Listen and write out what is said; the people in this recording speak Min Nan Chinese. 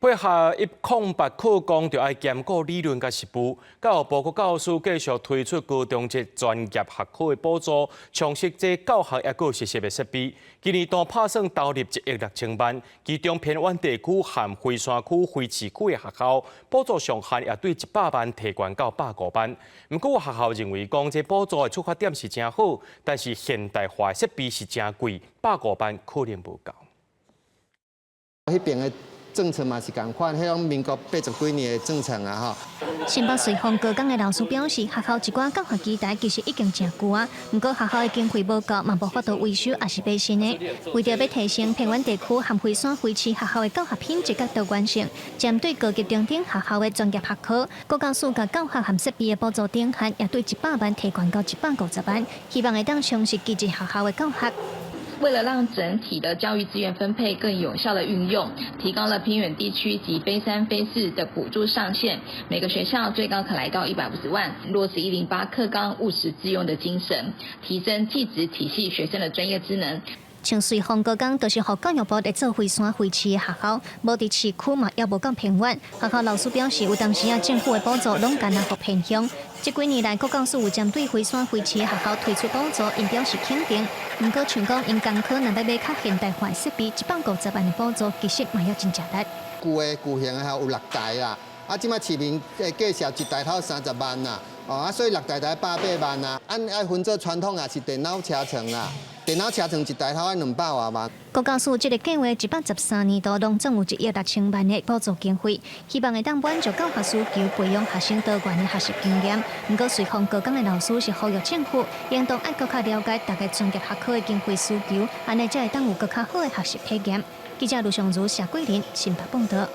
配合108課綱，就愛兼顧理論佮實務。教育部閣教師繼續推出高中職專業學科的補助，充實這教學抑閣實習的設備。今年度拍算投入1億6千萬，其中偏遠地區和非山區、非市區的學校補助上限也對100萬提懸到150萬。毋過學校認為講，這補助的出發點是誠好，但是現代化設備是誠貴，百五萬可能無夠。彼邊的政策嘛是仝款，彼種民國八十幾年的政策啊吼。新北瑞芳高工的老師表示，學校一寡教學機台其實已經誠舊啊，毋過學校的經費無夠，嘛無法度維修，抑是買新的。為著欲提升偏遠地區和非山非市學校的教學品質佮多元性，針對高級中等學校的專業學科，國教署共教學和設備的補助頂限也對100萬提懸到150萬，希望會當充實基層學校的教學。為了讓整體的教育資源分配更有效的運用，提高了偏遠地區及非三非四的補助上限，每個學校最高可來到150萬。落實108課綱務實致用的精神，提升技職體系學生的專業知能。像瑞芳高工，就是予教育部列做非山非市的學校，無佇市區嘛，也無夠偏遠。學校老師表示，有當時啊，政府的補助攏干焦予偏鄉。這幾年來，國教署有針對非山非市的學校推出補助，𪜶表示肯定。毋過，像講𪜶工科若欲買較現代化的設備，150萬的補助其實嘛猶真吃力。舊的舊型的有六台啦，啊，這擺市民的介紹一台頭30萬啦，哦，啊，所以六台才180萬啦。按愛分做傳統也是電腦車床啦。電腦車床一台頭愛200外萬。國教署這个計畫113年度攏總有1億6千萬的補助經費，希望會當滿足教學需求，培養學生多元的學習經驗。毋過，瑞芳高工的老師是呼籲政府，應當愛閣較了解逐个專業學科的經費需求，按呢才會當有閣較好的學習體驗。記者盧尚如、謝桂林新北報導。